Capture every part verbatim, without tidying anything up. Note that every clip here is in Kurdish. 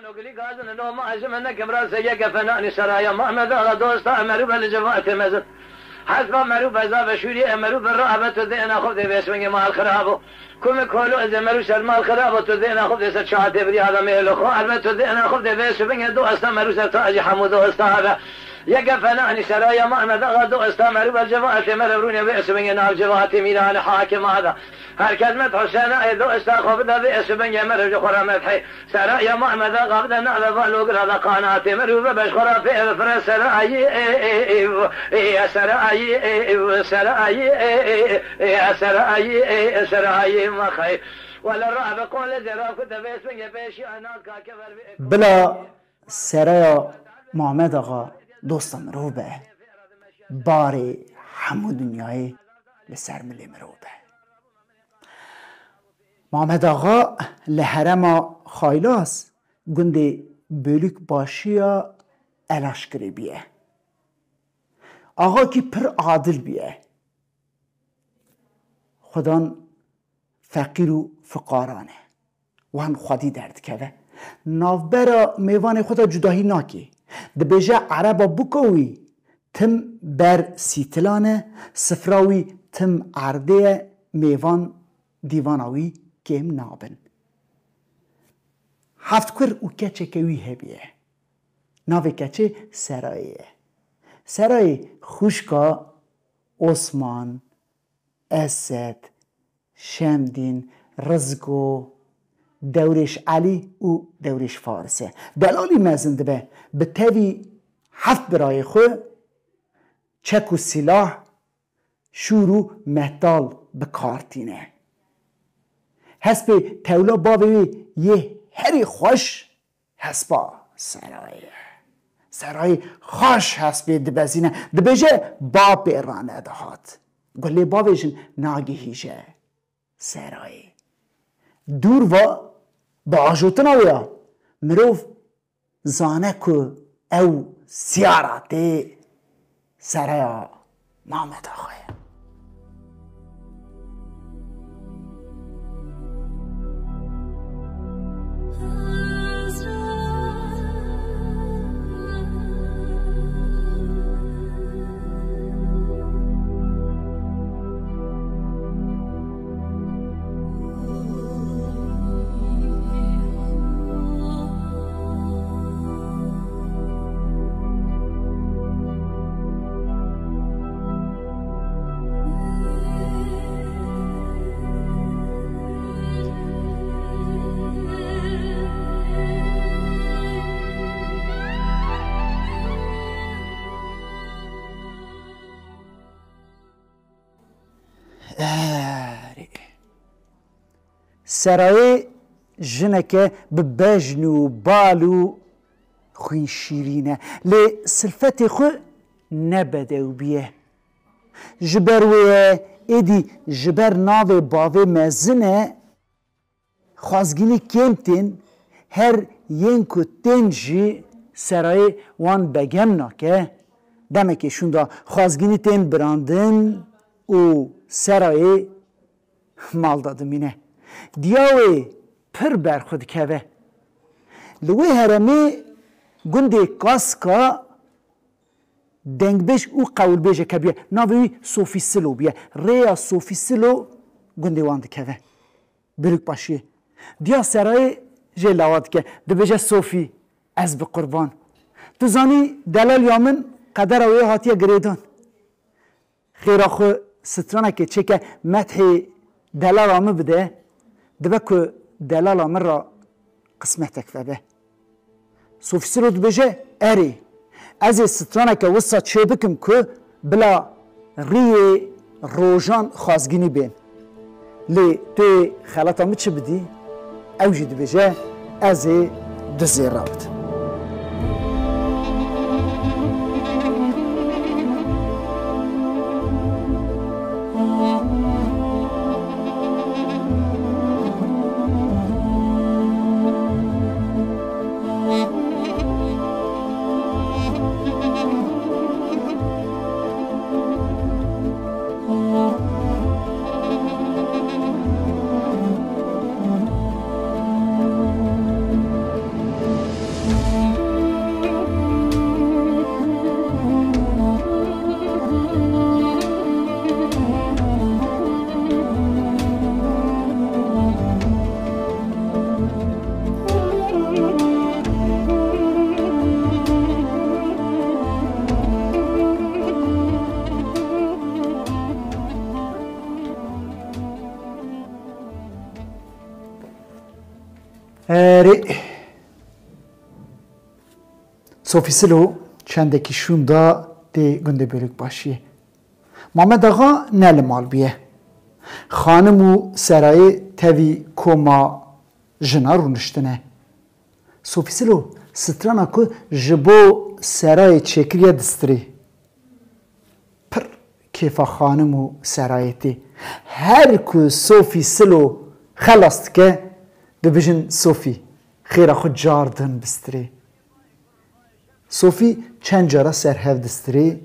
Nogilî gazin no ma ji min nekim rase yeke fenanî seraya Mahmed Axa dosta Emerû be li civatê mezin. Hesba merû beza ve şûrî Emerû be rabe tu dêna xwe dê vê sibingê mal xirabo. Ku min kolo ez Emerû ser mal xirabo tu dêna xwe dê ser çatê birî adamê li xwe elbet tu dêna xwe dê vê sibingê dosta Emerû ser tacî hemû dosta be. Yeke fenanî seraya Mahmed Axa dosta Emerû be civatê mere rûnê vê sibingê nav civatê mîranê hakim ada. Her kes met Husena ê dosta xwe bide vê sibingê mere ji xwe re methê. Seraya Mahmed Axa bide nave va logira da qanatê merû ve beş xwe ra pê ve fire serayî ê ê ê ê serayî ê ê serayî ê ê ê serayî ê ê serayî mexey. Wele rabe qolê zêra ku devê singê pêşî anan kake ver vê. Bila seraya Mahmed Axa dosta mirov be, barê hemû dinyayê li ser milê mirov be. Mamed Axa li herêma Xaylas, gundê Bölük Başiya Elaşkirê bîye. Axakî pir adil bîye. Xudan feqîr û fiqaran e. Wan xwedî derdikeve. Navbera mêvanê xwe de cudahî nake. Dibêje ereba bûka wî tim ber sîtilan e, sifra wî tim erdê ye, mêvan dîvana wî kêm nabin. Heft kur û keçeke wî hebiye. Navê keçê Serayê ye. Serayê xwişka Osman, Esed, Şemdîn, Rizgo, Dewrêş Elî û Dewrêş Faris e. Delalî mezin dibe. Bi tevî heft birayê xwe çek û sîlah, şûr û metal bi kar tîne. Hespê tewla bavê wê yê herî xweş hespa Serayê ye. Serayê xaş hespê dibezîne. Dibêje, bapê re nedihat. Gulê bavê jin nagihîje Serayê. Dûr va, bi ajotina wê ya, mirov zane ku ew siyara tê seraya Mamed Axayê. Erê. Serayê jineke bi bejn û bal û xwînşîrîn e. Lê silfetê xwe ne bedew bîye. Ji ber wê ye, êdî ji ber navê bavê mezin e, xwazgînî kêm tên, her yên ku tên jî Serayê wan begem nake. Demekê şûnda xwazgînî tên birandin û Serayê mal de dimîne. Diya wê pir berxwe dikeve. Li wê heremê gundê Kaska dengbêj û qewilbêjeke bûye. Navê wî Sofî Silo bûye. Rêya Sofî Silo gundê wan dikeve. Birûkbaşiyê. Diya Serayê jê lawa dike. Dibêje, Sofî, ez bi qurban. Tu zanî delal ya min qedera wê hatiye girêdan. Xêra xwe stranekê çêke methê delala min bide, dibe ku delala min re qismetek vebe. Sofîsiro dibêje, erê, ez ê straneke wisa çêbikim ku bila riyê rojan xwazgînî bên. Lê tu yê xelata min çi bidî? Ew jî dibêje, ez ê du zêra bidim. Sofî Silo çendekî şûnda tê gundê Bêlûkbaşiyê. Mamed Axa ne li mal bûye. Xanim û serayê tevî koma jina rûniştine. Sofî Silo strana ku ji bo serayê çêkiriye distirê. Pir kêfa xanim û serayê tê. Her ku Sofî Silo xelas dike, dibêjin Sofî, xêra xwe car din bistirê. Sofî çend cara ser hev distirê.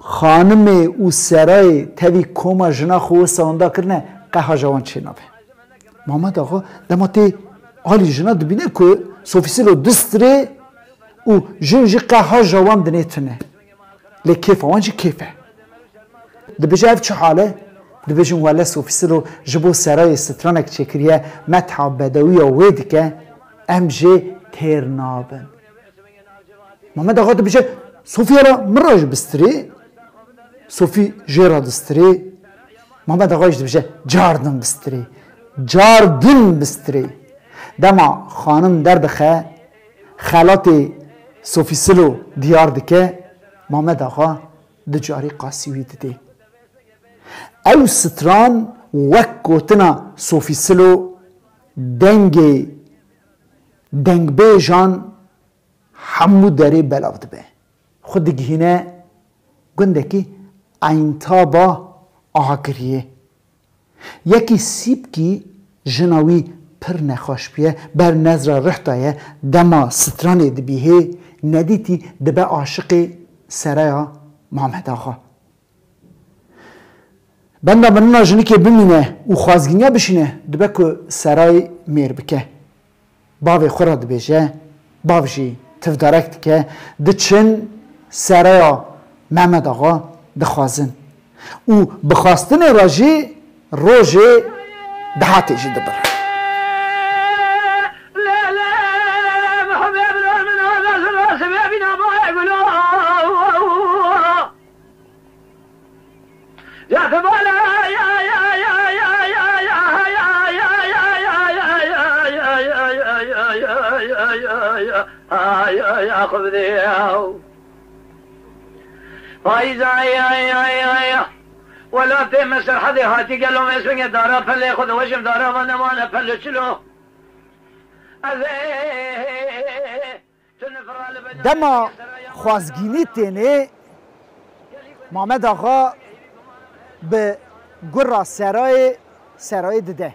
Xanimê û serayê tevî koma jina xwe wisa wenda kirine, qe haja wan çênabe. Mamed Axa dema tê alî jina dibîne ku Sofî Silo distirê û jin jî qe haja wan dinê tune. Lê kêfa wan jî kêf e. Dibêje, ev çi hal e? Dibêjin, wele Sofî Silo ji bo serayê stranek çêkiriye, metha bedewiya wê dike, em jê têr nabin. Mamed Axa dibêje, Sofî, hela min re jî bistirê. Sofî jê re distirê. Mamed Axa jî dibêje, car din bistirê. Car din bistirê. Dema xanim derdixe, xelatê Sofî Silo diyar dike, Mamed Axa du carî qasî wî didê. Ew stran wek gotina Sofî Silo dengê dengbêjan hemû derê belav dibe. Xwe digihîne gundekî Eyntaba Agiriyê. Yekî Sîpkî jina wî pir nexweş bûye, ber nezra rih daye, dema stranê dibîhê, nedîtî dibe aşiqê seraya Mamed Axa. Benda mirina jinikê bimîne û xwazgîniya bişîne, dibe ku serayê mêr bike. Bavê xwe re dibêje, bav jî tivdarek dike, diçin seraya Mehmed Axa dixwazin. Û bi xwastinê re jî rojê dehatê jî dibirin. Payîz ay ay ay ay. Welatê min Serhedê hatî gelo me singê dara pelê xwe diweşim dara va nemane pelê çilo. Ez ê Dema xwazgînî tênê, Mamed Axa bi gura serayê, serayê dide.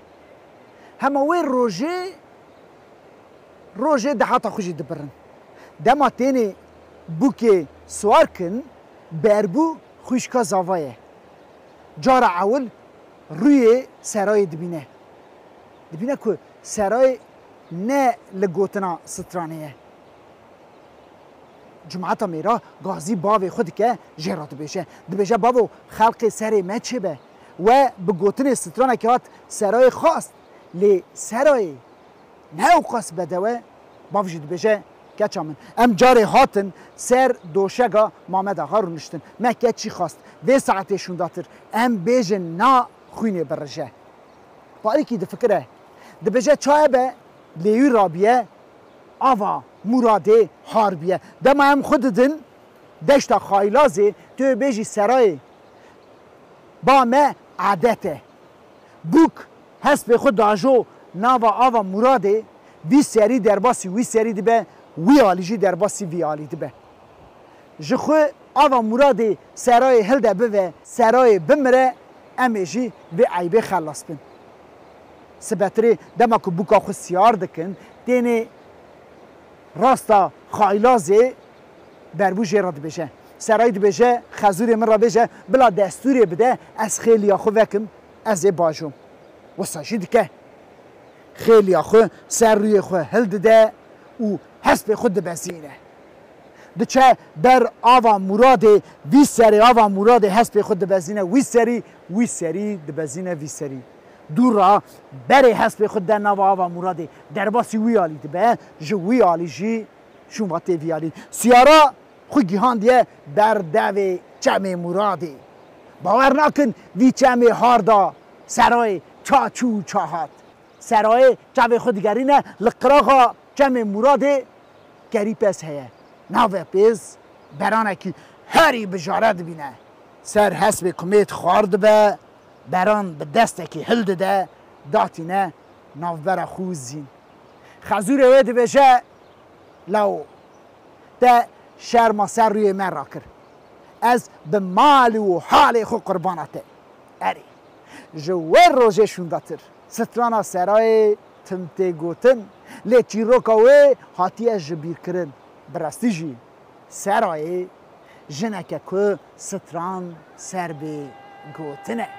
Hema wê rojê, rojê dehata xwe jî dibirin. Dema tênê bûkê siwar kin, berbû xwişka zava ye. Cara ewil rûyê serayê dibîne. Dibîne ku serayê ne li gotina stranê ye. Cumata mêra gazî bavê xwe dike, jê re dibêje. Dibêje, bavo, xelqê serê me çêbe. We bi gotinê stranekê hat serayê xwest, lê serayê ne ewqas bedew e, bav jî dibêje, keça min. Em carê hatin ser doşega Mamed Axa rûniştin. Me keç çî xwest. Vê saetê şûndatir. Em bêjin na xwînê birije. Parîkî difikire. Dibêje, çaye be, lê wî rabiye, ava Muradê har biye. Dema em xwe didin deşta Xaylazê, tu yê bêjî serayê. Ba me adet e. Bûk hespê xwe dajo nava ava Muradê, vî serî derbasî wî serî dibe, wî alî jî derbasî vî alî dibe. Ji xwe ava Muradê serayê hilde bive, serayê bimire, em ê jî vê eybê xelas bin. Sibetirê dema ku bûka xwe siyar dikin, tênê rasta Xaylazê, berbû jê re dibêje. Serayî dibêje, xezûrê min re bêje, bila destûrê bide, ez xêliya xwe vekim, ez ê bajom. Wisa jî dike. Xêliya xwe ser rûyê xwe hildide û hespê xwe dibezîne. Diçe ber ava Muradê, vî serê ava Muradê hespê xwe dibezîne wî serî, wî serî dibezîne vî serî. Dû ra berê hespê xwe dide nava ava Muradê, derbasî wî alî dibe, ji wî alî jî şûnvatê vî alî. Siyara xwe gihandiye ber devê çemê Muradê. Bawer nakin vî çemê harda serayê ça çû û ça hat. Serayê çavê xwe digerîne li qiraxa çemê Muradê kerîpes heye. Navê pêz beranekî herî bijare dibîne. Ser hespê kumêt xwar dibe, beran bi destekî hildide, datîne navbera xwe û zîn. Xezûrê wê dibêje, Lawo, te şerma ser rûyê me rakir. Ez bi mal û halê xwe qurbana te. Erê, ji wê rojê şûndatir strana Serayê tim tê gotin, lê çîroka wê hatiye ji bîr kirin. Bi rastî jî Serayê jineke ku stran ser bê gotin e.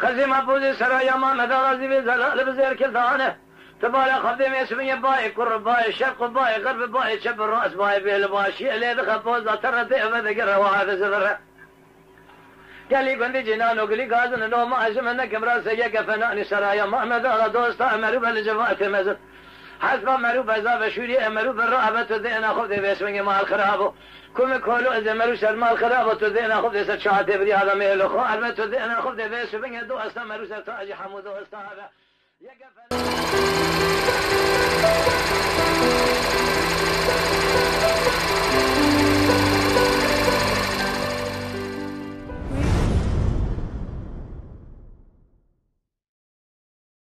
Xezî mapûzî seraya Mamed Axa zî vê zelal bi zêrkildane. Ti bala xwe dê mêsibînê bayê kur, bayê şerq û bayê xerb, bayê çep û rast, bayê bêl û başiyê lê dixe poza te re tê ve digire wa dizivire. Gelî gundî cînan û gilî gazin lo ma ji min nekim rase yeke fenanî seraya Mamed Axa dosta Emerû be li civatê mezin. Hesba merû be zave şûrî Emerû be rabe tu dêna xwe dê vê swingê mal xirabo. Ku min kolo ez ê merû ser mal xirabo tu dêna xwe dê ser çatê birî adamê lo xwe erbe tu dêna xwe dê vê swingê dosta merû ser tacî hemû dosta be. Yeke fenanî